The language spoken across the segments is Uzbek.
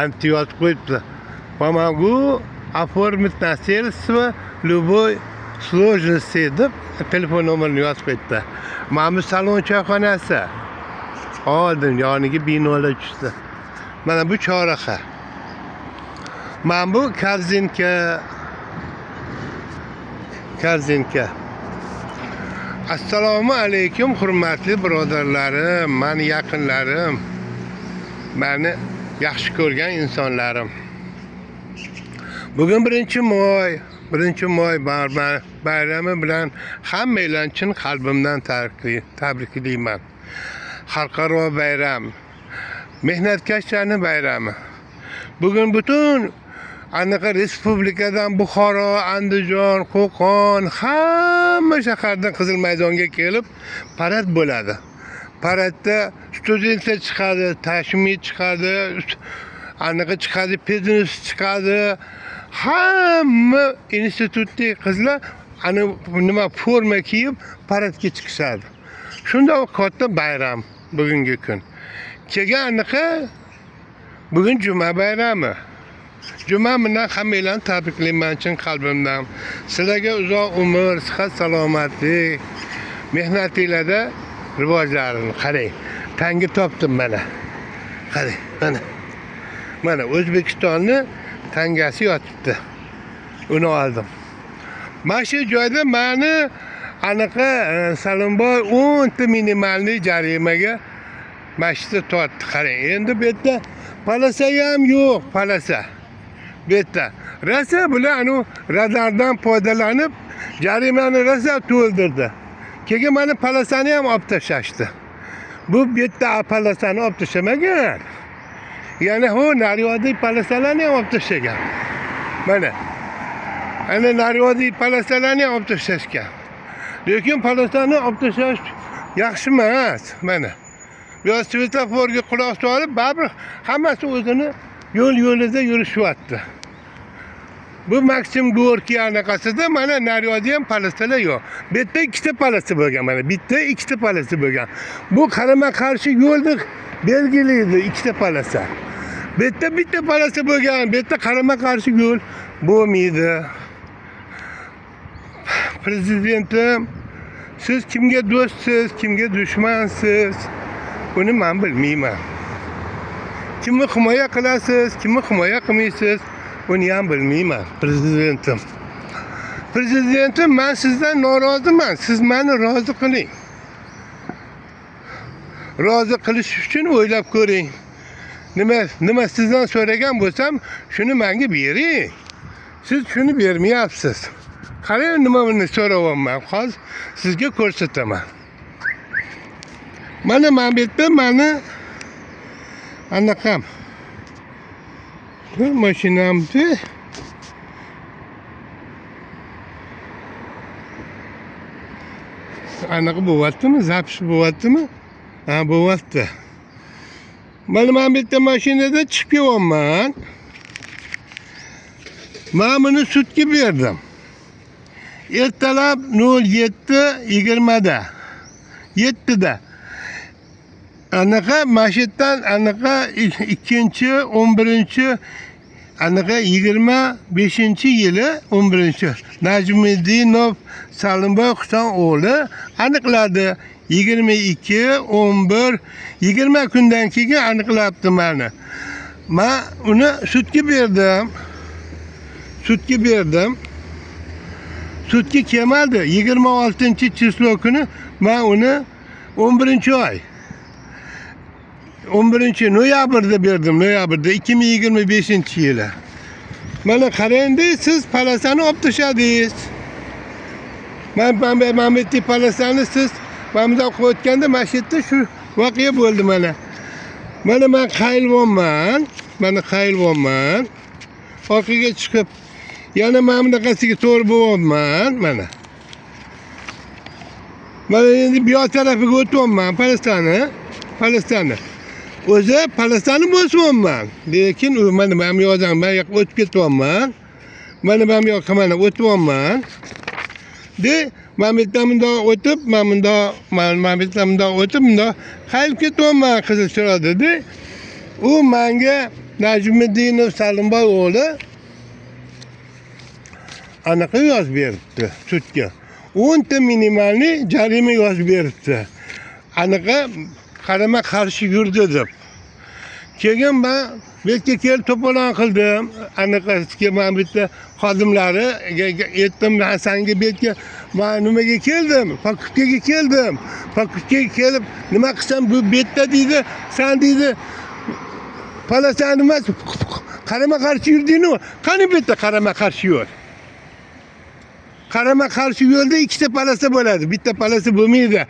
Anti yozib qo'yibdi. Помогу оформить наследство любой сложности deb telefon nomerini yozib qo'yibdi. Mana bu salon choyxonasi. Oldin yoniga binolar tushdi. Mana bu chorraha. Mana bu korzinka. Korzinka. Assalomu alaykum hurmatli birodarlarim, meni yaqinlarim, meni yaxshi ko'rgan insonlarim. Bugun 1 moy, 1 moy bayrami bilan hammanglarni chin qalbimdan tabriklayman. Xalqaro bayram, mehnatkashlarning bayrami. Bugun butun anaqa respublikadan Buxoro, Andijon, Qo'qon, hamma shahardan Qizil maydonga kelib parad bo'ladi. Paradda studentlar chiqadi, tashmi chiqadi, anaqa chiqadi, pedinist chiqadi. Hamma institutdagi qizlar ana nima forma kiyib paradga chiqishadi. Shunda katta bayram bugungi kun. Keyin anaqa bugun juma bayrami. Juma bilan hammanglarni tabriklayman chin qalbimdan. Sizlarga uzoq umr, sihat, salomatlik, mehnatinglarda rivojlarini qarang. Tanga topdim mana. Qarang, mana. Mana O'zbekistonni tangasi yotibdi. Uni oldim. Mana shu joyda mani anaqa Salimboy 10 ta minimalniy jarimaga mana shu yerda tortdi. Qarang, endi bu yerda полоса ham yo'q, полоса. Bu yerda rosa bular anu radardan foydalanib jarimani rosa to'ldirdi. Keyin mana полоса ni ham olib tashlashdi. Bu yerda полоса ni olib tashlamagan. Yana ho naryoqdagi полоса larni ham olib tashlagan. Mana. Ana naryoqdagi полоса larni ham olib tashlashgan. Lekin полоса ni olib tashlash yaxshi emas. Mana. Bu yoq svetoforga quloq solib, baribir hammasi o'zini yo'l yo'lida yurishyapti. Bu Maksim Gorkiy anaqasida mana naryoqda ham полоса lar yo'q. Bu yerda ikkita полоса bo'lgan mana. Bitta, ikkita полоса bo'lgan. Bu qarama-qarshi yo'lni belgilaydi ikkita полоса. Bu yerda bitta полоса bo'lgan, bu yerda qarama-qarshi yo'l bo'lmaydi. Prezidentim, siz kimga do'stsiz, kimga dushmansiz? Buni men bilmayman. Kimni himoya qilasiz, kimni himoya qilmaysiz, buni ham bilmayman, prezidentim. Prezidentim, men sizdan noroziman. Siz meni rozi qiling. Rozi qilish uchun o'ylab ko'ring. Nima sizdan so'ragan bo'lsam, shuni menga bering. Siz shuni bermayapsiz. Qarang, nima buni so'rayapman. Hozir sizga ko'rsataman. Mana bu yerda mani anaqam. Bu mashinamni anaqa bo'lyaptimi? Запись bo'lyaptimi? Ha, bo'lyapti. Mana bu yerda mashinada chiqib kelyapman. Men buni sudga berdim. Ertalab 07:20da. 7da. Anaqa mana shu yerdan anaqa ikkinchi 11 anaqa 25-yili 11 Najmiddinov Salimboy Husan o'g'li aniqladi. 22 11 20 kundan keyin aniqlabdi mani. Men uni sudga berdim. Sudga berdim. Sudga kelmadi. 26 число kuni men uni 11 oy 11 noyabrda berdim, noyabrda 2025 yili. Mana qarangda, siz полоса ni olib tashladingiz. Man bu yerda полоса ni siz mana bundoq qo'yayotganda mana shu yerda shu voqea bo'ldi mana. Mana men qayilvyapman. Mana qayilvyapman. Orqaga chiqib yana mana bunaqasiga to'g'ri bo'lyapman mana. Mana endi bu yoq tarafiga o'tyapman полоса ni. Полоса ni. O'zi полоса ni bosyapman. Lekin u mana bu yoqdan bu yoqqa o'tib ketyapman. Mana bu yoqqa mana o'tyapman. De mana bu yerdan bundoq o'tib, mana bundoq, mana bu yerdan bundoq o'tib, bundoq qayilib ketyapman qizil chiroqda. U menga Najmiddinov Salimboy o'g'li anaqa yozib beribdi sudga. 10 ta minimalniy jarima yozib beribdi. Anaqa qarama qarshi yurdi deb. Keyin men bu yerga kelib to'polon qildim. Anaqasiga men bitta xodimlari aytdim, men senga bu yerga men nimaga keldim? Pakutkaga keldim. Pakutkaga kelib nima qilsam bu yerda deydi, sen deydi palasani emas, qarama qarshi yurdingmi? Qani bu yerda qarama qarshi yo'l? Qarama qarshi yo'lda ikkita palasa bo'ladi, bitta palasa bo'lmaydi.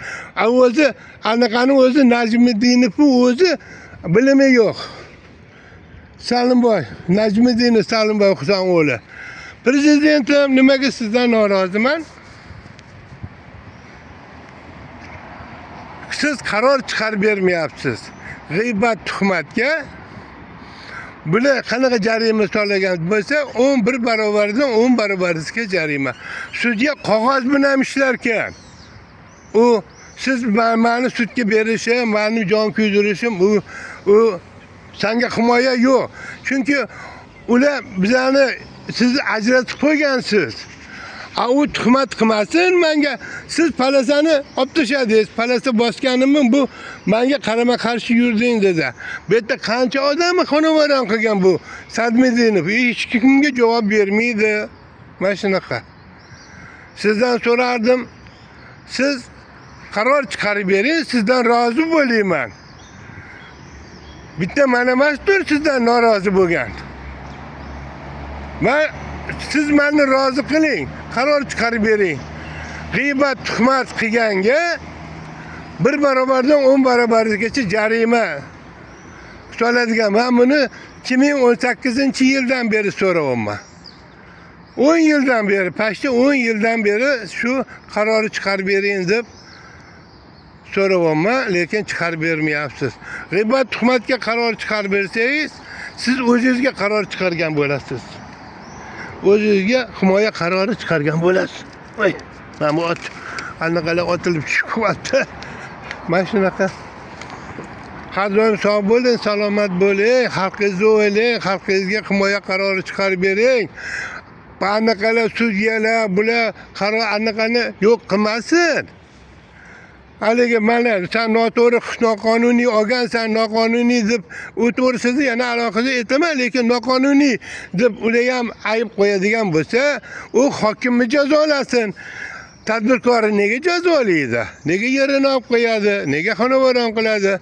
A o'zi anaqani o'zi Najmiddinovning o'zi bilimi yo'q. Salimboy, Najmiddinov Salimboy Husan o'g'li. Prezidentim, nimaga sizdan noroziman? Siz qaror chiqarib bermayapsiz. G'iybat tuhmatga bular qanaqa jarima solgan bo'lsa, 11 barobardan 10 barobarisiga jarima. Sudga qog'oz bilan ishlar ekan. U siz meni sudga berishim, meni jon kuydirishim, u senga himoya yo'q. Chunki ular bizani sizni ajratib qo'ygansiz. A u tuhmat qilmasin menga, siz palasani olib tashladingiz, palasa bosganimni bu menga qarama qarshi yurding dedi. Bu yerda qancha odamni xonavayron qilgan bu Sadmiddinov, hech kimga javob bermaydi. Mana shunaqa. Sizdan so'rardim, siz qaror chiqarib bering, sizdan rozi bo'layman. Bitta men emasdir sizdan norozi bo'lgan. Men siz meni rozi qiling, qaror chiqarib bering. G'iybat tuhmat qilganga 1 barobardan 10 barobarigacha jarima soladigan. Men buni 2018-yildan beri so'rayapman. 10 yildan beri, pashta 10 yildan beri shu qarorni chiqarib bering deb so'rayapman, lekin chiqarib bermayapsiz. G'iybat tuhmatga qaror chiqarib bersangiz, siz o'zingizga qaror chiqargan bo'lasiz. O'zingizga himoya qarori chiqargan bo'lasiz. Voy, mana bu ot anaqalar otilib tushib qoldi. Mana shunaqa. Har doim sog' bo'ling, salomat bo'ling, xalqingizni o'ylang, xalqingizga himoya qarori chiqarib bering. Anaqalar sudyalar, bular qaror anaqani yo'q qilmasin. Haligi mana sen noto'g'ri, noqonuniy olgansan, noqonuniy deb u to'g'risida yana alohida aytaman, lekin noqonuniy deb ular ham ayb qo'yadigan bo'lsa, u hokimni jazolasin. Tadbirkorni nega jazolaydi? Nega yerini olib qo'yadi? Nega xonavayron qiladi?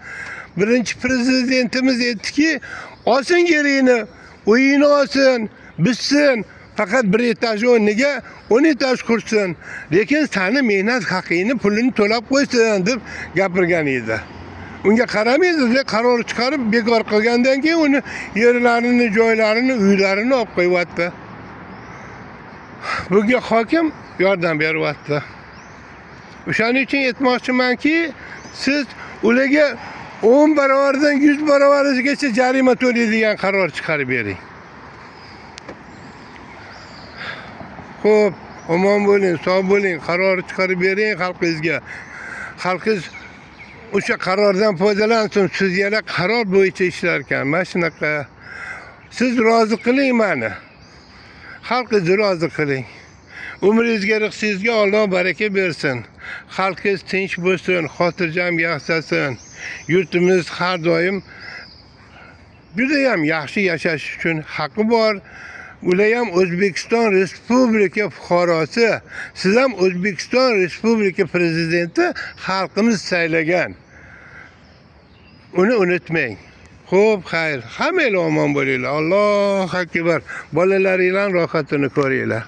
Birinchi prezidentimiz aytdiki, olsin yerini, uyini olsin, bitsin. Faqat bir etaj o'rniga 10 etaj qursin, lekin seni mehnat haqingni pulini to'lab qo'ysin deb gapirgan edi. Unga qaramaydi, qaror chiqarib bekor qilgandan keyin uni yerlarini, joylarini, uylarini olib qo'yyapti. Bunga hokim yordam beryapti. O'shaning uchun aytmoqchimanki, siz ularga 10 barobardan 100 barobarigacha jarima to'laydigan qaror chiqarib bering. Xo'p, omon bo'ling, sog' bo'ling, qaror chiqarib bering xalqingizga. Xalqingiz o'sha qarordan foydalansin, siz yana qaror bo'yicha ishlar ekan. Mana shunaqa. Siz rozi qiling meni. Xalqingizni rozi qiling. Umringizga, rizqingizga Alloh baraka bersin. Xalqingiz tinch bo'lsin, xotirjam yashasin. Yurtimiz har doim juda ham yaxshi yashash uchun haqqi bor. Ular ham O'zbekiston Respublika fuqarosi. Siz ham O'zbekiston Respublika prezidenti xalqimiz saylagan. Uni unutmang. Xo'p, xayr. Hammanglar omon bo'linglar. Allohu akbar. Bolalaringlar rohatini ko'ringlar.